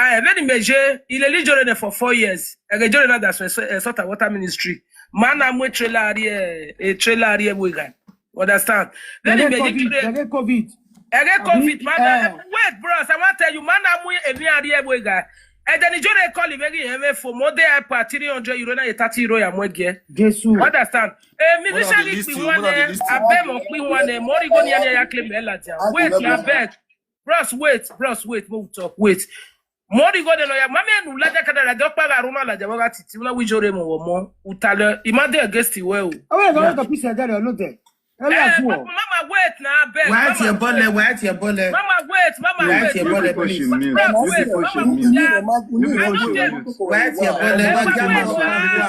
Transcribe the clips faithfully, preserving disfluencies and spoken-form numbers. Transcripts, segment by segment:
Eh, veni meje, ile li jore ne for four years. Ege jore na that's why, eh, sort of water ministry. Mana mwe trailer ari, eh, trailer ari e wega. Understand? Veni meje jore. Ege covid. Ege covid, man. Eh. Wait, bros, I want to tell you, mana mwe emi ari e wega. And then jore call him again, eme for more day I pa three hundred euro na thirty euro ya mwege. Jesu. Understand? Eh, musician be one, eh, abemo be one, eh, mori go ni ya claim ela ja. Wait, I beg. Bros, wait, bros, wait, mo talk, wait. Mori go de no ya, mami enu laja kada la dopa ga ruma laja waga titi una wijore mo wo mo utale imade against iwe o. Awe ga ka pisa ga lo de. Ele afu o. Mama, wait na, abeg. Wait your bole, wait your bole. Mama, wait, mama, wait. Wait your bole, please. Bros, wait, mama, wait. Wait your bole, wait your bole.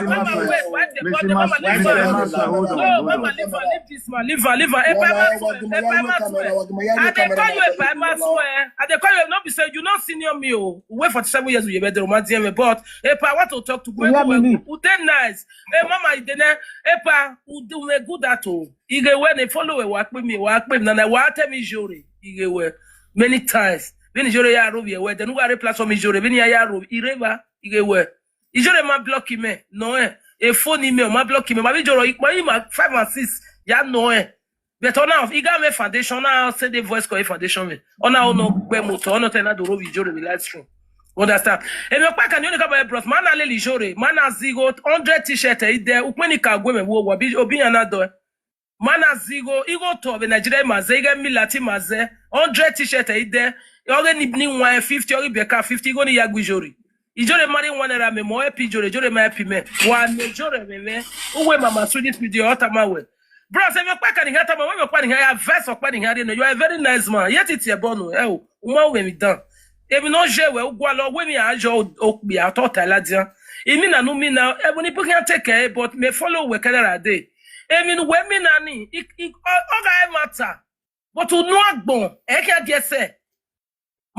Mama, wait, wait your bole, mama, leave her. No, mama, leave her, leave this man, leave her, leave her. Epa, Epa, I dey call you, Epa, I swear. I dey call you, no be say you no senior me o. We forty-seven years we be the romantic, but Epa, I want to talk to you. Who dey nice? Hey, mama, you dey ne? Epa, who do we good at all? Ige we ne follow we wa pe mi, wa pe mi na na wa tell me jore. Ige we many times. When jore ya ro we, then who are platform jore? When ya ya ro ireva. Ige we. Ijore ma block me. No eh. E phone me, ma block me. Ma bi joro ikpa ima five and six. Ya no eh. But on now, iga me foundation now, say the voice call foundation me. On now, no gbe motor, on tena do rovi jore mi live stream. Understand? E me pa kan yo ni ka ba bros, mana le li jore, mana zigo hundred t-shirt e de, ukmeni ka gwe me wo wo bi obi yana do. Mana zigo, igo to be Nigeria maze, iga milati maze, hundred t-shirt e de, oge ni ni one fifty, oge beka fifty, igo ni yagwi jore. Ijore mari one naira me mo epi jore, jore ma epi me. Wa me jore me me. Uwe mama sudi sudi ota ma we. Bro, se me pa kan ha ta ma we me pa ni ha ya verse pa ni ha de no. You are a very nice man. Yet it's a bono. Eh, o. Uma we mi dan. Emi no je we ugwa lo we mi ajo okpi ato ta la dia. Emi na nu mi na e bo ni bu kan take e but me follow we kala ra de. Emi nu we mi na ni. I i o ga e matter. But u no agbon. E ke die se.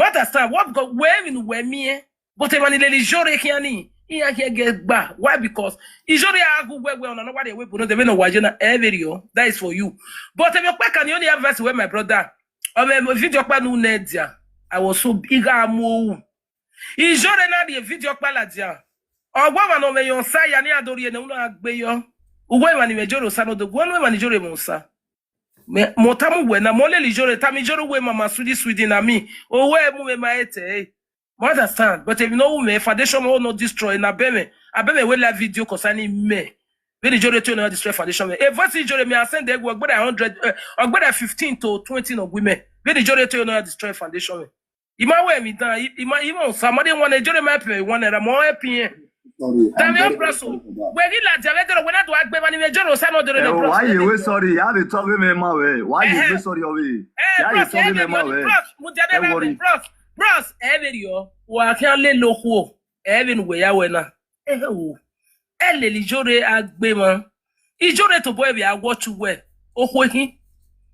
Understand what go we mi nu we mi e. But e mani le li jore ki ani. I ya ke ge gba. Why? Because ijore agu we we ona no wa de we bono de we no wa je na every o. That is for you. But e me pa kan yo ni advice we my brother. O me video pa nu ne dia. I was so big amu. Ijore na di video pa la dia. Ogwa wa no me yon sa ya ni adori e na una agbe yo. Uwe wa ni me joro sa no do gwo no wa ni jore mo sa. Me mo tamu we na mo le li jore tami joro we mama sudi sudi na mi. O we mu me ma ete. Mo understand, but if you know me foundation mo no destroy na be me. Abe me we la video concerning me. Be the jore to no destroy foundation me. E voice jore me I send the go gbada hundred, eh, gbada fifteen to twenty no women. Be the jore to no destroy foundation me. Ima we mi dan, ima ima sa mo de one jore ma pe one era mo e pin. Sorry. Dami o bros o. We gi la dia we doro we na do agbe mani me joro sa no doro ne bros. Why you we sorry? Ya be talk me ma we. Why you we sorry o we? Eh, ya you talk me ma we. Bros, mo dia be bros. Bros, e be yo. Wa kan le lo ko. E be nu we ya we na. Eh o. E le li jore agbe ma. Ijore to boy be a watch we. O ko hin.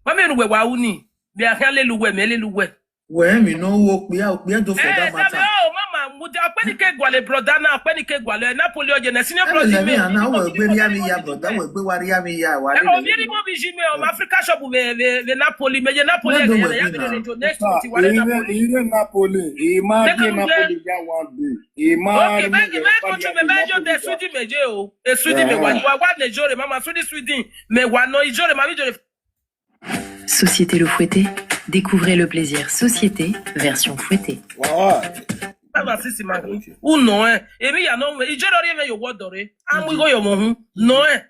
Ma me nu we wa uni. Be a kan le lu we, me le lu we. We mi no wo pe a pe do for that matter. Oh mama, mu de pe ni ke gwale brother na, pe ni ke gwale Napoli oje na senior brother me. Na we gbe ri ami ya brother, we gbe wa ri ami ya wa. O mi ri mo bi ji me o Africa shop we we Napoli me je Napoli ya ya me le jo next week wa Napoli. Ire Napoli, e ma je Napoli ya one day. E ma. Okay, me me ko me me jo de sudi me je o. E sudi me wa wa wa ne jore mama sudi sudi me wa no ijore ma bi jore. Société Le Fouetté, découvrez le plaisir Société version fouetté. Wawa. Baba sisi ma. Uno eh. Emi ya no me ijoro ri me yo wodore. Amu go yo mo hu. No eh.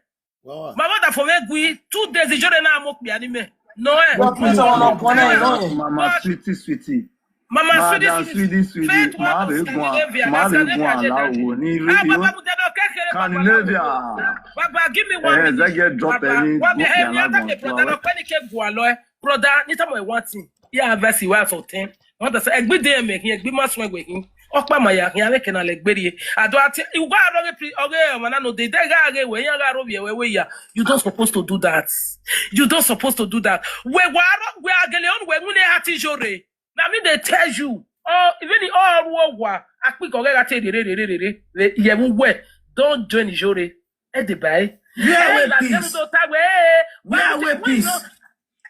Wawa. Mama da for me gui two days ijoro na mo kpi ani me. No eh. Mama sweetie sweetie. Mama sweetie sweetie. Ma be gwa ma be gwa la wo ni radio. Scandinavia. Baba, give me one minute. Zege drop any. Wa me he mi ata ke brother no pe ni ke gwa lo e. Brother, ni tamo e one thing. Ya verse wa so ten. Won ta se egbi de me hin egbi ma sun egbe hin. Okpa ma ya hin ame ke na le gberi e. Ado ati u gwa ro ge pri oge ma na no de de ga ge we ya ga ro bi e we we ya. You don't supposed to do that. You don't supposed to do that. We wa ro we agele on we ngune ati jore. Na me dey tell you. Oh, even the all wo wa akpiko ge ga te re re re re re. Ye mu we. Don't join jore. E dey buy. Where we peace? Where we peace?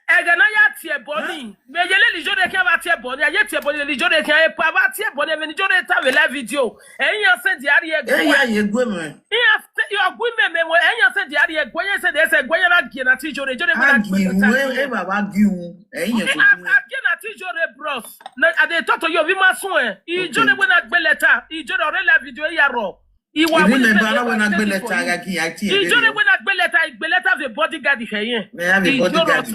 Ege na ya tie boni. Me ye leli jore kia ba tie boni. Ye tie boni leli jore kia e pa ba tie boni me ni jore ta we live video. E yan se di ari e gwe. Eya ye gwe me. Yan se yo gwe me me we e yan se di ari e gwe ye se de se gwe ya na gie na ti jore jore gwe na Agi gwe wu ta. e e baba gi wu. Eyin ye ko gwe. Agi na ti jore bros. Na I dey talk to you, we ma sun e. I jore we na gbe letter. I jore ore live video ya ro. Iwa Ebi we me na ba na we na gbe gbe letter aga ki ya ti e. Ijore wey na gbe letter, I gbe letter of a bodyguard here. Me have a bodyguard.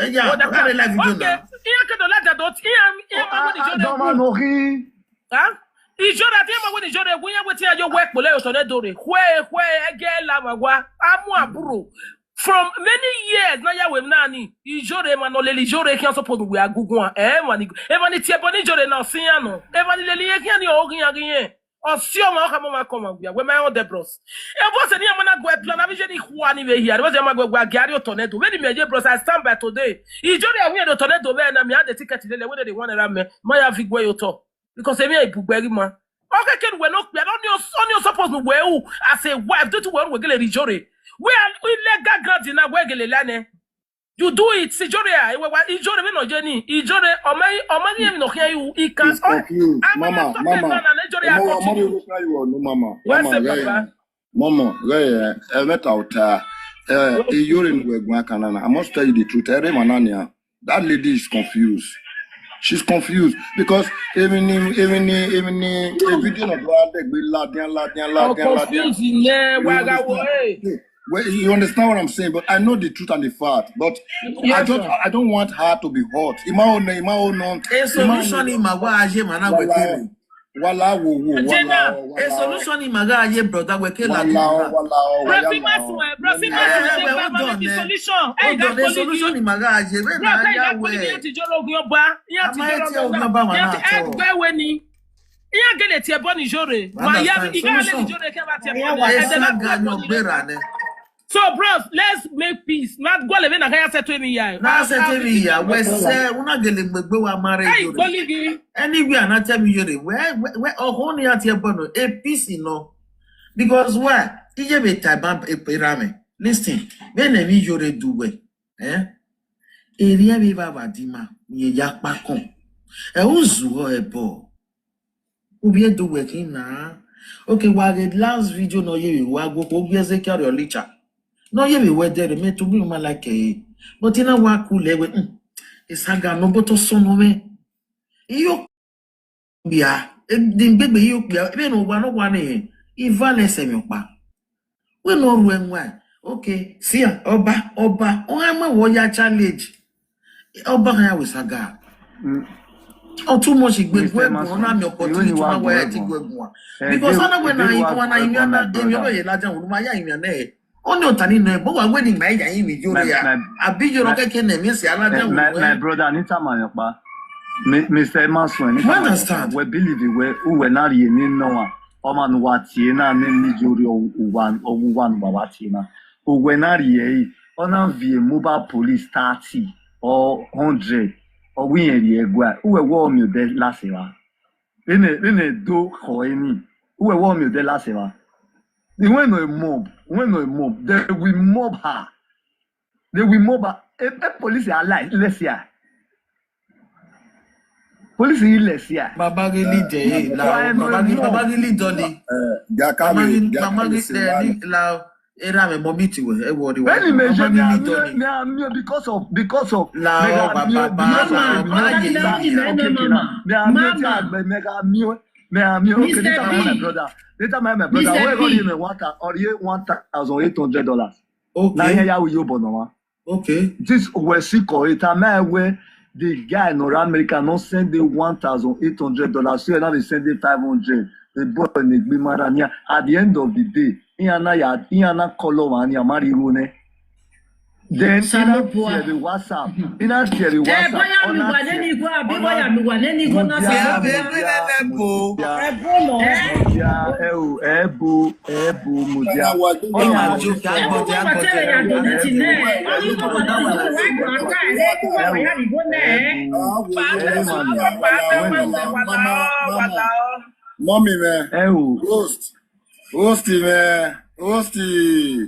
Eh, yeah, what are they like to do Okay. now? Iya ke do laja dot iya iya ma woni jore. Adama no ri. Huh? Ijore ti ma woni jore gun ya wetin ayo we pole yo tore dore. Hwe hwe ege la ma wa. Amu aburo. From many years na ya we na ni. Ijore ma no leli jore ki an suppose we agugun. Eh ma ni. E ma ni tie bo ni jore na sin ya no. E ma ni leli ye ki an ni o gin ya gin ye. Osi ọmọ ọka mọ ma kọ ma gbia we ma ọ de bros. E bo se ni ọmọ na gwe plan abi je ni kwa ni we here. Bo se ma gwe gwa gari o tornado. We ni me je bros, I stand by today. Ijore we do tornado we na me and the ticket lele we dey one era me. Ma ya fi gwe yo to. Because emi e bugbe ri ma. Okay, can we no clear on your on your suppose no we who as a wife do to we we gele ijore. We are illegal grant na we gele lane. You do it. Ijore a, ewe wa ijore we no je ni. Ijore ọmọ ọmọ ni emi no hear you. He can. It's confused. Mama, mama. Mama, mama, you look like you are no mama. What's Mama, the yeah, yeah. Papa? Mama, yeah, yeah. Eh, let out. Uh, uh, Ijore ni we gwa kanana. I must tell you the truth. Every manania. That lady is confused. She's confused because even in even in even in the video of the ladian ladian Oh, ladian ladian. confused in there. You Waga wo, understand? hey. Well, you understand what I'm saying, but I know the truth and the fact. But I Yes, don't, sir. I don't want her to be hurt. Ima one, ima one. A solution in my wa aje man na we tele. Wala wo wo Ajena. wala wo. A solution in my wa aje brother we ke la Wala wo wala wo. Profima swe, profima Eh, swe, well mama done, ni eh. solution. Hey, Hold on, that a solution colleague. in my wa aje we Bro, na hey, ya that colleague. we. Yan ti joro ogun oba. Yan ti Ama joro eti ogun oba wa na to. Egbe we ni. Iya gele tie bo ni jore. Ma ya Understand? iya le Solution. jore ke ba tie Aya bo. wa Ede esa ma ga ko no ni. gbera ne. So bros, let's make peace. Na go le na ka ya settle me ya. Na settle me ya. We se una gele gbegbe wa mare Hey, yo. colleague. Anywhere na tell me yore. Where where where oh ni ati ebo no. A peace no. Because why? Ije be taiban e perame. Listen. When na mi yore do we. Eh? Eri e be baba dima. Ye ya pa kon. E uzu ho ebo. Ubi e do we kin na. Okay, wa the last video no ye we wa go ko bi Ezekiel your licha. No ye we we there me to be ma like eh. But ina wa ku le we. Mm. Isaga no boto sono me. Iyo bia. E din gbegbe iyo bia. Ebe no wa no wa ne. Ivale se mi pa. We no ru enwa. Okay. See ya. Oba, oba. O ha ma wo ya challenge. Oba ha ya we saga. Mm. O too much igbe Mister gwe Mason, na mi you opportunity only ma want wa ya one ti more. gwe gwa. Eh, Because they- ana we they na do ipo have na one imi na more, de mi brother. ye la jan wo ma ya imi na e. Oni otani no e bo wa we ni ma ya imi yo My- ya. my- Abi yo my- ke ke ne mi se ala Eh, jan wo. my, my brother, Nita Mayopa. Mi- Mister Mason, Nita You understand? Mayopa. We believe we who we na ri ni no one. O ma nu wa ti na ni ni jori o wa o wa nu baba ti na. O we na ri e. O na vi mobile police thirty or hundred. O we yen ri e gwa. Who we wo mi o de la se wa. Ene ene do ko eni. Who we wo mi o de la se wa. They went no mob. Went no mob. They will mob her. They will mob her. E, e police are like let's hear. Police is let's hear. Baba really dey eh, la. Baba really Baba really dolly. Eh, Baba Gakami, really Baba Gakami really Silvani. eh, la. Era me mommy ti we e worry wa. When you mention Baba me, really I'm dolly. me, I'm me because of because of La mega o, Baba, me, Baba, because of Mama, me, ye, because ye. of okay, okay, now. Me, I'm me, Mama. Mega me, me, I'm me, okay, Mister this is my B. brother. This is my, my brother. Mister Where B. got you one thousand or you one thousand eight hundred dollars? Now Okay. here we you bono. Okay. This we see correct. Am I where the guy in North America not send the one thousand eight hundred dollars? So now they send the five hundred. The boy in the Gbimarania. At the end of the day, he and I had he and I call over and he marry Rune. Then he Shalom, not boy. share the WhatsApp. He not share the Eh, WhatsApp. boya mi wa neni go, abi boya mi wa neni go na Yeah, sa. yeah, yeah, Bo. yeah. Eh, bo no. Mudia, eh, oh, eh, bo, eh, bo, Mudia. Oh, my joke. I got it. I got it. Eh, bo wa wa ya ni go na. Mama, Mommy, man. eh, oh. Roast. Roasty, man. Roasty.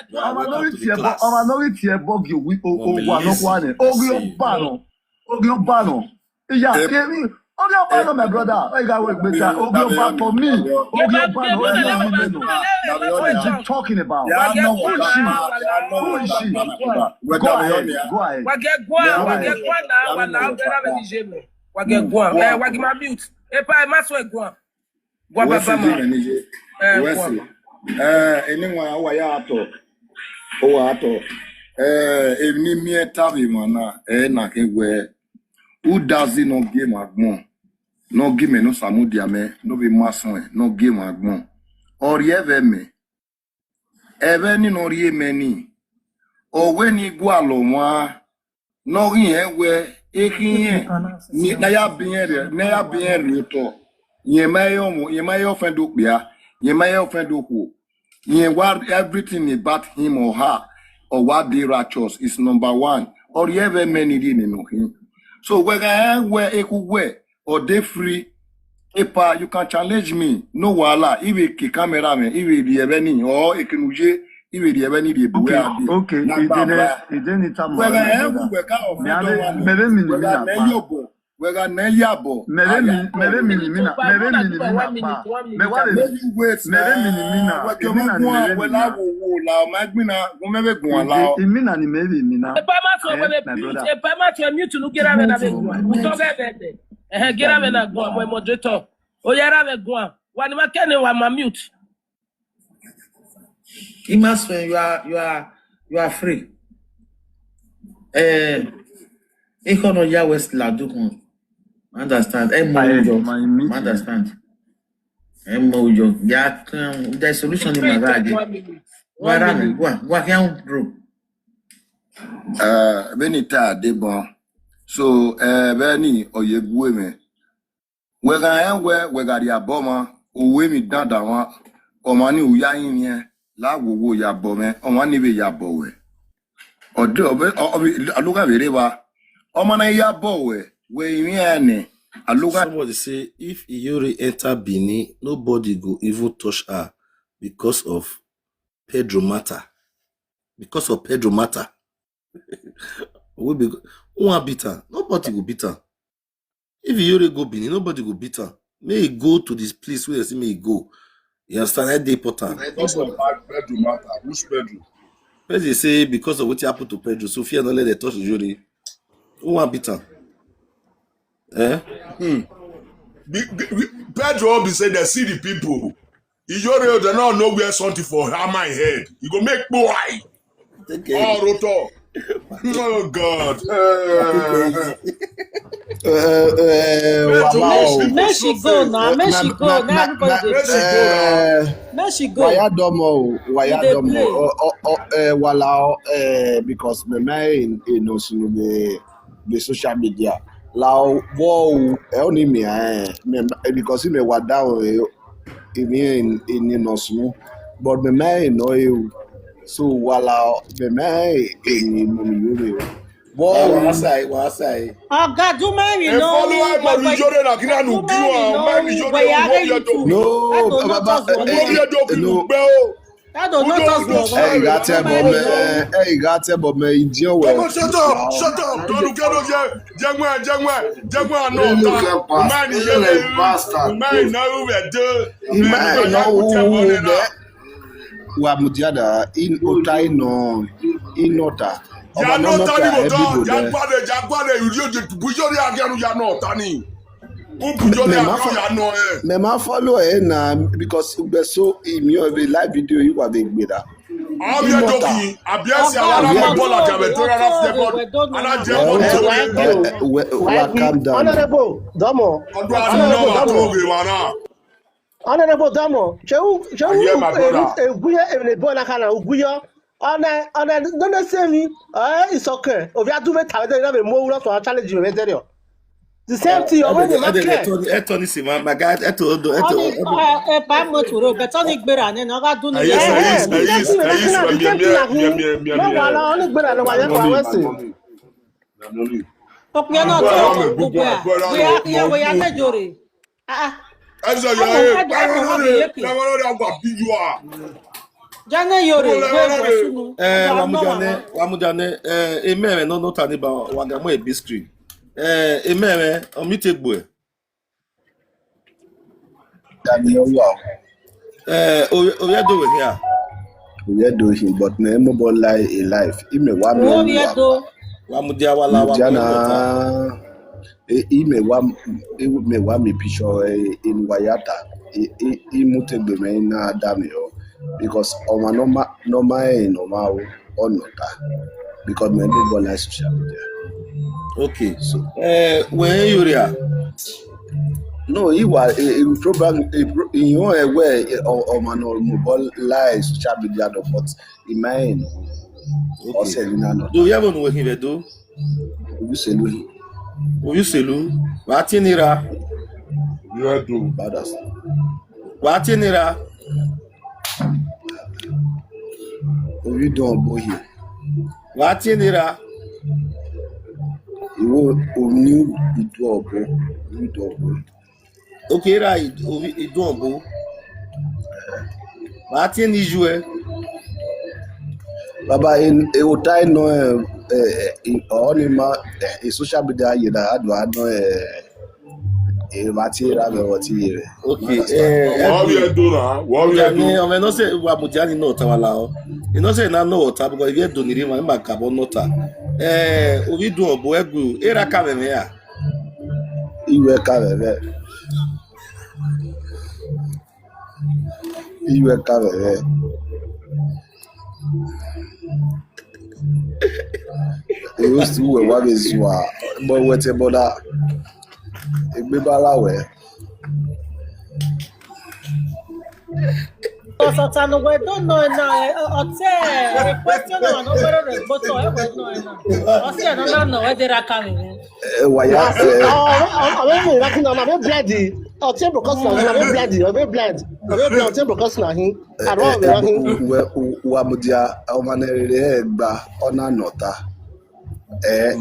Ọmọ lórí tiẹ̀ bọ́, ọmọ lórí tiẹ̀ bọ́ kí o wí o o wà lọ́kọ́ àná. Orí ó bà nà. Orí ó bà nà. Ìyá kẹ́mi. Orí ó bà nà, my brother. Ẹ ga wọ ìgbésà. Orí ó bà for me. Orí ó bà nà. Orí ó bà nà. What is he talking about? Who is she? Who is she? Go ahead. Go ahead. Wage gwa, wage gwa na, wala, wage na, wage jeme. Wage gwa. Eh, wage ma mute. Epa, e ma so e gwa. Gwa baba ma. Eh, gwa. Eh, eni nwa, owa ya ato. Owa ato. Eh, emi mi e tavi mana, eh, na ke we. Udazi no gi ma gbon. No gi me no samudia me, no be mason, eh, no gi ma gbon. Ori eve me. Eve ni no rie me ni. Owe ni gwa lo wa. No ri e we, e ki e. Ni na ya bi e re, na ya bi e re to. Ye ma yo mo, ye ma yo fen do pia. Ye ma yo fen do ku. Ye wa everything about him or her. Or what be righteous is number one. Ori eve me ni di ni no him. So we ga e we e ku we. Or dey free. Epa, you can challenge me. No wahala. Iwe ke camera me. Iwe di ebe ni. Or ekenuje. Iwe di ebe ni di ebu. Okay, okay. Ide ni, ide ni tamu. Wega e we ka o. Mere mi ni mi na pa. Wega ne yabo. Mere mi, mere mi ni mi na. Mere mi ni mi na pa. Me wa le. Mere mi ni mi na. Wega mo wa we la wo wo la o ma gbina. Go me be gun ala o. Imi na ni mere mi na. Epa ma so we be mute. Epa ma so mute nu gera me na be gun. Mu to be be. Eh, gera me na gun, my moderator. O yara me gun. Wa ni ma kene wa ma mute. Imasuen, you are, you are, you are free. Eh, iko no ya west la do kun. Understand? Eh, mo yo. Understand? Eh, mo yo. Ya kan the solution in my bag. One minute. One minute. Go on, go on, bro. Uh, Benita Debon. So, uh, Benny Oyegweme. Wega e we, wega ri abo ma, owe mi dada wa, ọmọ ni uya yin yen, la wo wo ya bo me, ọmọ ni be ya bo we. Odo obe obi aluga bere ba. Ọmọ na ya bo we, we yin ene. Aluga. Somebody say if Iyore enter Benin, nobody go even touch her because of Pedro matter. Because of Pedro matter. We be who wan beat am? Nobody go beat am. If Iyore go Benin, nobody go beat am. May he go to this place where they say may he go. You understand? That dey important. Because of Pedro matter. Which Pedro? Pedro say because of what happened to Pedro, so fear no let them touch Iyore. Who wan beat am? Eh? Hmm. Be, be, be, Pedro be say they see the people. Iyore, they no know where something for hammer him head. You go make boy. Take it. Oh, Roto. Oh God. Eh, eh, Make she go now. Make she go. Now everybody dey play. Make she go. Waya domo, waya domo. Oh, oh, oh, eh, wala, oh, eh, because me me in in Osun, the the social media. Lao wo, eh, only me, eh, me, because me wa down, eh, in in in Osun, but me me no, eh, so wala, me me in in. Whoa, wasa, wasa. Ọga Jumari no. Follow my Jore na kina nu kiwa, my Jore no. No, Baba, no. Hey, got him, man. Hey, got him, man. Shut up, shut up. Don't get no, jengwa, jengwa, jengwa, no. Man, you bastard. Man, no, we do. Man, no, we do. Wa mudiada in otai no in nota. Ya no tani mo to. Ya gbade, ya gbade, you you you you ya no ya no tani. Ubu yo ya no ya no eh. Me ma follow eh na because ugbe so imi o be live video you wa be gbeda. Abi e doki, abi e si awara ma bola ka be to ra na se ko. Ana je mo ni. Wa calm down. Honorable Domo. Odo anu no ma to ge wa na. Honorable Domo, ṣé o ṣé o eguye ene bo na kana uguyo? Ona ona no no se mi. Eh, it's okay. Obi adu me tawe de na me mo wuro so challenge me there. The same thing. Omo ni ma ke. Eto ni si ma ma ga eto do eto. E pa mo turo be to ni gbera ni no ga du ni. Yes, yes, yes. No wa la oni gbera no wa ya kwa wese. Okwe na to gbogbo a. We are here, we are Nejore. Ah, ah. Eze ya e, kpamaro re, kpamaro re agwa biyu a. Jane yore, we go sunu. Eh, wamujane, wamujane, eh, emere no no tani ba wagamo e big screen. Eh, emere, omite gbo e. Daniel, wow. Eh, o o ya do we here. We are doing, but na emo bo lie a life. Ime wa mi. Oh, we are do. Wa mu dia wala wa. Jana. Ime wa ime wa mi picture in wayata. Imu tegbe me na dami o because ọmọ normal normal e normal o ọnọta because me dey born like social media. Okay, so eh when you real. No, he was a, a program. A pro, you know where ọmọ normal born like social media no but in my end. Okay. Ọsẹ ni na no. Do you have one way here do? Oyuselu. Oyuselu. Wa tinira. You do. Badas. Wa tinira. Oyi don boye. Wa tinira. Iwo oni idu obo. Idu obo. Okay, right. Idu obo. Wa tin iju e. Baba in e o tai no eh eh oni ma eh social media ye da adu adu eh. E ma ti ra me wo ti ye re. Okay. Eh, what we are doing now? What we are doing? I mean, no say wa mujani no tawala o. You know say na no water because if you do ni ma ma kabo no ta. Eh, obi do obo egu. Era ka me me ya. Iwe ka me me. Iwe ka me me. Eyo sti uwe wa be zuwa. But wete boda. Egbe bala we. Osatano we don't know na ote question na no wero re but o we know na. Osi na na no we dera ka mi. Eh, waya. Awe mi ra kina na me bloody. Ote because na me bloody, o be blood. O be blood ote because na hin. I don't be ra hin. Wa mudia o manere gba ona nota. Eh,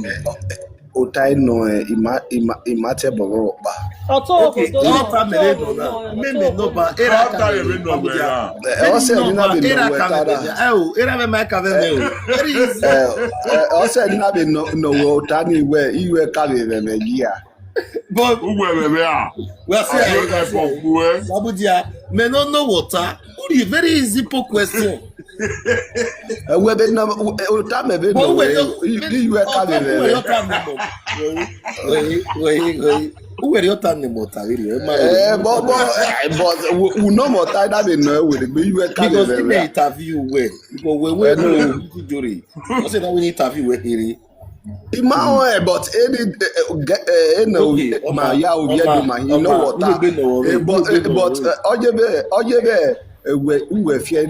otai no eh, ima ima ima te boro ba. Okay, don't tell me no na. Me me no ba. Era ka me no ba. Eh, o se ni na be no we ta da. Eh, o era me mai ka me me o. Very easy. Eh, o se ni na be no no we ta ni we iwe ka me me me ya. But uwe me me a. We say I for we. Babudia, me no know water. Very easy po question. Ewe be na o ta me be no. Iwe ka be be. Uwe your time name. Wait, wait, wait. Uwe your time name ta really. Eh, but but but we no more time that be no we be iwe ka be. Because in the interview where because we we no good jury. I say that we interview we here. Ima o eh but any eh no ma ya o ye do ma you know what. Eh but eh but oje be oje be ewe uwe fie eh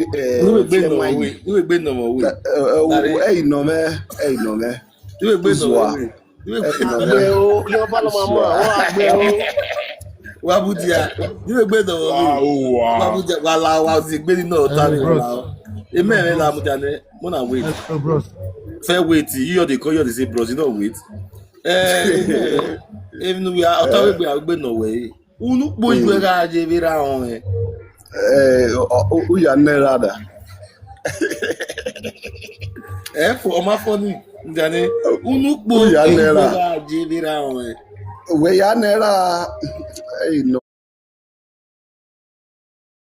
fie mai. Uwe gbe no mo we. Eh no me eh no me. Uwe gbe no mo we. Uwe gbe no mo we. Uwe gbe no mo we. Wa budia. Uwe gbe no mo we. Wa budia wa la wa zi gbe ni no ta ni wa. Eme me la mu jane. Mo na wait. Hello, bros. Fair wait, you dey call, you dey say, bros, you know wait. Eh, if we are out of way, we are going nowhere. Unu boy, you are jebira on. Eh, o- o- o- ya ne rada. Eh, for my funny, Dani. Unu boy, you are jebira on. We ya ne ra. Hey, no.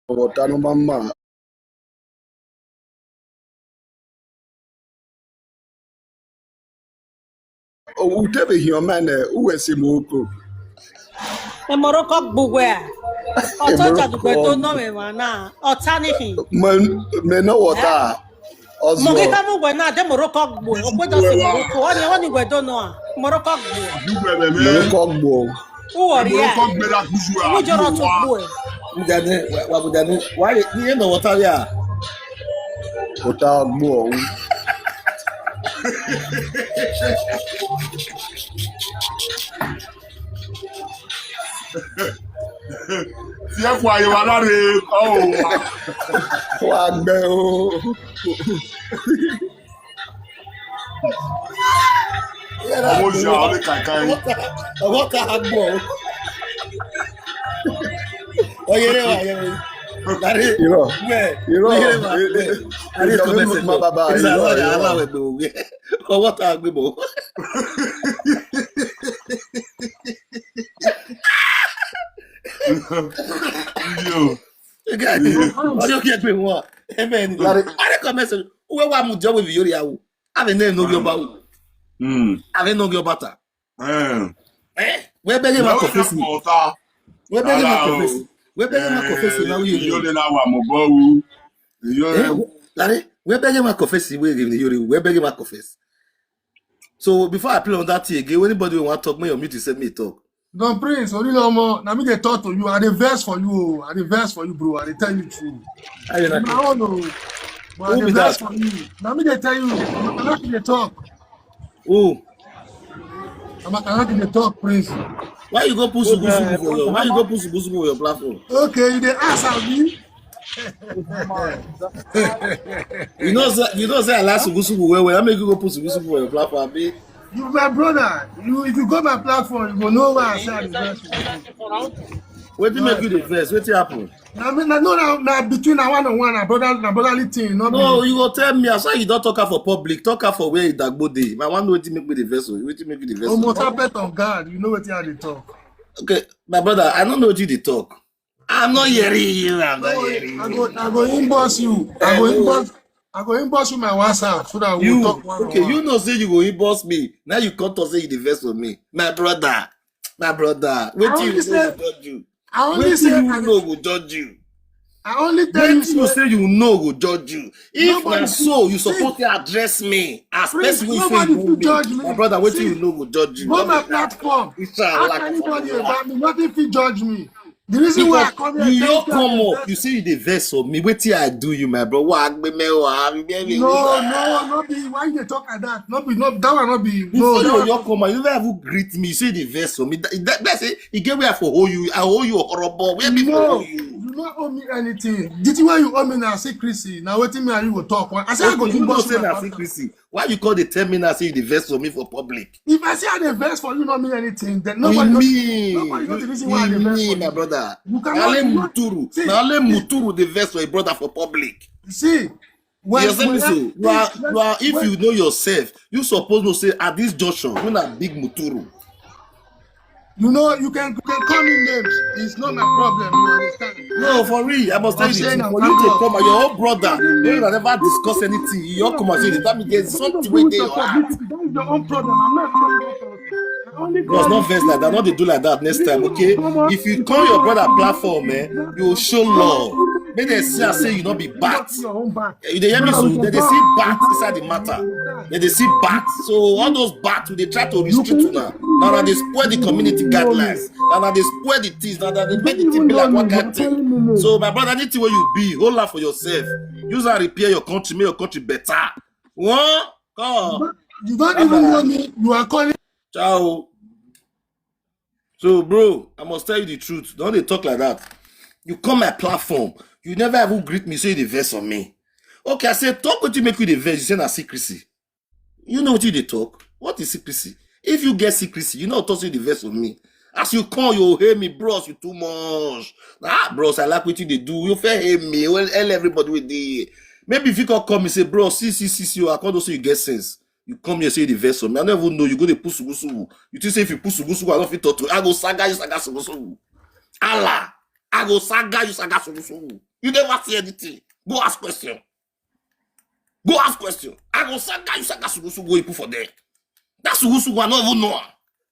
Water no mama. Utebeghị ọma na uwe esemokwu. Emoroko gbugwe a. Ọtọ jadugbe to no me mana. Ọta nihi. Me no water. Mo ke ka mo gwe na de Moroko gbo. Okwe da se Moroko. Oni oni gwe do no a. Moroko gbo. Moroko gbo. Uwori ya. Umu joro to gbo. Mujane, wa mujane. Wa ye ni no water ya. Water gbo. Tí ẹ fọ àyè wa láre ọ̀hún wa. Wa gbẹ o. Ọmọ ìyá ọdún kàkà yìí. Ọwọ́ ká a gbọ́ o. Oyere wa yẹn. Dari Irọ́. Bẹ́ẹ̀. Irọ́. Oyere wa. Bẹ́ẹ̀. Ari Ìjọba kọ́mẹ́sì mi máa bàbá Ìsà irọ́, aláwẹ̀ irọ́. aláwẹ̀ gbé òwe. Ọwọ́ tá a gbé bọ̀. Yo. Ọdún kí ẹ pé wọn. Amen. Ari kọ́mẹ́sì. Uwe wa mu jọ webi yori awo. Ave ne no gyo bawo. Mm. Ave no gyo bata. Eh. Eh? We bege ma Ìyàwó confess. ìjọba ọ̀tá. We bege ma Ara o. confess. We bege ma confess na we Yóò yori. Lè láwọn àmọ̀bọ́ wu. Yóò lè Eh? Lare, we bege ma confess we give ni yori. We bege ma confess. So before I play on that thing again, anybody who want talk, may your mute send me talk. Don Prince, Orilomo, na me dey talk to you. I dey vex for you, oh. I dey vex for you, bro. I dey tell you true. I dey like Na all, oh. But I Who dey be vex that? for you. Na me dey tell you. Na me dey talk. Oh, Na me dey talk, Prince. Why you go put sugusugu for your? Why you go put sugusugu for your platform? Okay, you dey ask me. You know say you know say I like sugusugu well well. I make you go put sugusugu for your platform, abi? You my brother. You if you go my platform, you go know why I say I dey vex for you. Wetin make you dey vex? Wetin happen? Na me na no na, na between na one on one, na brother na brotherly thing, no No, be. You go tell me. I saw you don talk am for public. Talk am for where Idagbo dey. I wan know wetin make me dey vex o. Wetin make you dey vex? Omo, serpent on guard. You know wetin I dey talk. Okay, my brother, I don't know what you dey talk. I'm not hearing you. I'm not No worry, hearing I you. go I go inbox you. I go inbox I go inbox you my WhatsApp so that we You will talk one okay? on You one. Know say you go inbox me. Now you come talk say you dey vex for me, my brother. My brother, I wetin only you say know go judge you? I only Wetin say you I, know go judge you? I only tell you Wetin you say say you know go judge you? If nobody na fit so you see support the address me as Prince, person wey say nobody you know fit me, judge me. My brother, wetin See, you know go judge you? go No my be platform. Insha Ask Allah. Anybody about me, nothing fit judge me. The reason why I Because come here, you thank your you, come I up, you say you dey vex for me. Wetin I do you, my bro? Wa gbe me wa, mi be me. No, no, no be why you dey talk like that. No be no that one no be no. Before That you one, your come out, you never even greet me. You say you dey vex for me. That, that, that's it. You get where I for hold you. I hold you horrible. Where me for no, hold you? You no owe me anything. The thing wey you owe me na secrecy. Na wetin me and you go talk. I say I go Okay, you know inbox say you my na WhatsApp. Secrecy. Why you call dey tell me now say you dey vex for me for public? If I say I dey vex for you, no mean anything. Then We nobody know, mean, nobody know the reason why I we dey vex for mean, my you. brother. You Na only cannot Muturu, see. Na only Muturu dey vex for a brother for public. See, when, You see me when so? You are, when, you are. If when, you know yourself, you suppose know say at this junction, you na big Muturu. You know, you can you can call me names. It's not my problem. You understand? No, for real, I must tell I'm you the saying truth. I'm For you to I'm come and your whole brother, I'm you never discuss anything. You all come and say the time you get something wey dey your heart. That is your own problem. I'm not coming out of it. I only Bros, call no you. vex like that. No dey do like that next time, okay? If you come your brother platform, eh, you show love. Make dem see and say you no be bat. Your own back. You dey hear me so? Dem dey see bat inside the matter. Dem dey see bat. So all those bat, we dey try to restrict una. Now, now they spoil the community guidelines. Now, now they spoil the things. Now, now they make the thing be like one kind thing. So my brother, anything where you be, hold on for yourself. Use and repair your country, make your country better. One, come. You don't even know me. You are calling. Ciao. So, bro, I must tell you the truth. Don't dey talk like that. You come my platform. You never even greet me, say you dey vex on me. Okay, I say, talk wetin make you dey vex. You say na secrecy. You know what you dey talk? What is secrecy? If you get secrecy, you know what you dey vex for me. As you come, you hate me, bros. You too much. Ah, bros, I like what you dey do. You fair hate me. Well, tell everybody with the. Maybe if you can come and say, bro, see, see, see, see, I can't say you get sense. You come here, say the verse for me. I never know you go to pusugusugu. You think say if you pusugusugu, I don't fit talk to you. I go saga you saga sugusugu. Allah, I go saga you saga sugusugu. You never see anything. Go ask question. Go ask question. I go saga you saga sugusugu. You put for there. That sugusugu, I don't even know her.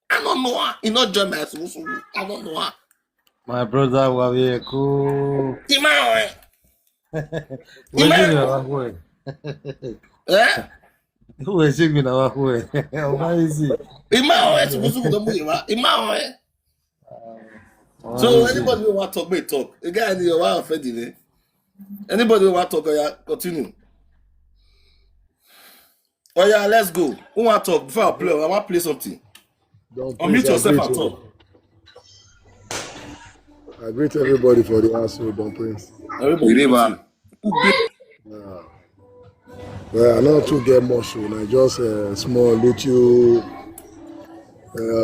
I don't know her. You not join my sugusugu. I don't know her. My brother, Wawieku. Ima oe. Where you are? Eh? Who is singing our way? Why is it? Ima oe sugusugu don't move. Ima oe. So anybody who want talk, may talk. The guy in your wife offended, eh? Anybody who want talk, oh yeah, continue. Oh yeah, let's go. Who want talk? Before I play, I want play something. Don Unmute Prince, I yourself greet and you. Talk. I greet everybody for the house, so Don Prince. Everybody, River. Who dey Yeah. Well, I not too get much, so I just uh, small little uh,